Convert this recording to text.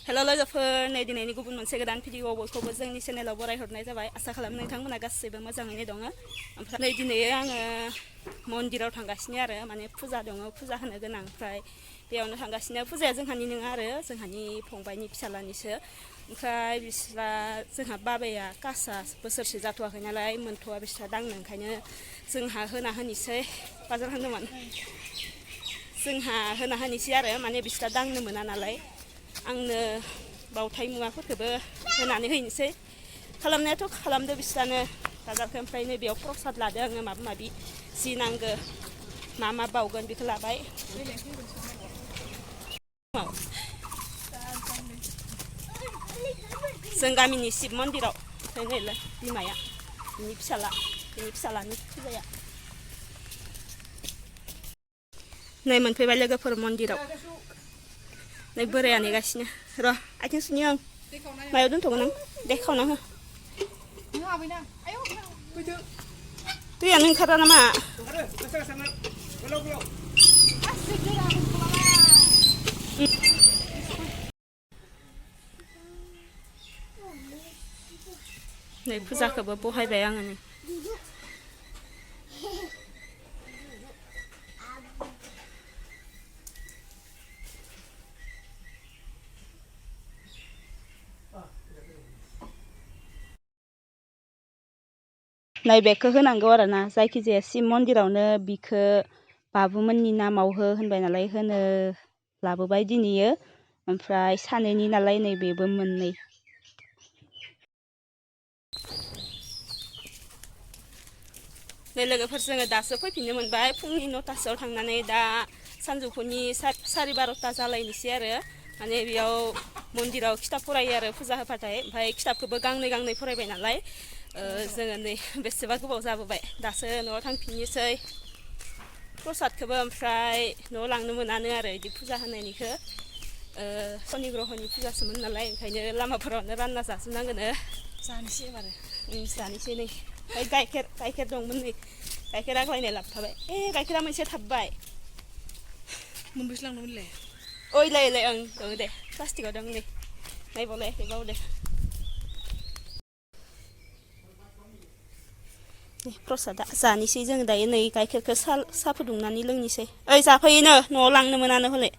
हेल' लोगोफोर नै दिनैनि गुबुन मोनसे गोदान भिडिअ बयखौबो जोंनि चेनेलाव बरायहरनाय जाबाय आसा खालामो नोंथांमोना गासैबो मोजाङैनो दङ ओमफ्राय नै दिनै आङो मन्दिराव थांगासिनो आरो माने फुजा दङ फुजा होनो गोनां ओमफ्राय बेयावनो थांगासिनो फुजाया जोंहानि नङा आरो जोंहानि फंबायनि फिसालानिसो ओमफ्राय बिस्रा जोंहा बाबाया कासा बोसोरसे जाथ'वाखै नालाय मोनथ'वा बिस्रा दांनो ओंखायनो जोंहा होना होनोसै बाजार होनदोंमोन जोंहा होना होनोसै आरो माने बिस्रा दांनो मोना नालाय आंनो बावथाय मुवाफोरखौबो होनानै होनोसै खालामनायाथ' खालामदो बिस्रानो बाजारखौ ओमफ्राय नै बेयाव प्रसाद लादो आङो माबा माबि जि नांगो मा मा बावगोन बेखौ लाबाय जों गामिनि शिब मन्दिराव ओमफ्राय नै बिमाया बिनि फिसालानि फुजाया नै मोनफैबाय लोगोफोर मन्दिराव नै बोराया नेगासिनो र' आथिं सुनि आं मायाव दोनथ'गोन आं दे खावना हो दैयानो ओंखारा नामा नै फुजाखौबो बहायबाय आङो नै नैबेखौ होनांगौ आरो ना जायखिजाया शिब मन्दिरावनो बिखौ बाबुमोननि नामाव हो होनबाय नालाय होनो लाबोबाय दिनैयो ओमफ्राय सानैनि नालाय नैबेबो मोननै नै लोगोफोर जोङो दासो फैफिननो मोनबाय फुंनि 9टासोआव थांनानै दा सानजौफुनि 12:30 जालायनोसै आरो माने बेयाव मन्दिराव खिथाब फरायो आरो फुजा होबाथाय ओमफ्राय खिथाबखौबो गांनै फरायबाय नालाय जोङो नै बेसेबा गोबाव जाबोबाय दासो न'आव थांफिननोसै प्रसादखौबो ओमफ्राय न'आव लांनो मोनानो आरो बिदि फुजा होनायनिखौ शनि ग्रहनि फुजासोमोन नालाय ओंखायनो लामाफोरावनो रानना जाजोबनांगोनो जानोसै एबारो जानोसै नै ओमफ्राय गाइखेर दंमोन नै गाइखेर आग्लायनाय लाबोफाबाय गाइखेरा मोनसे थाबबाय मोनबेसे लांदोंमोनलाय ओइलाय ओं दङ दे प्लास्टिकआव दं नै नायबावलायाखै बावदो प्रसादा जानोसै जों दायो नै गाइखेरखौ साहा फुदुंनानै लोंनोसै ओइ जाफैयोनो न'आव लांनो मोनानो हले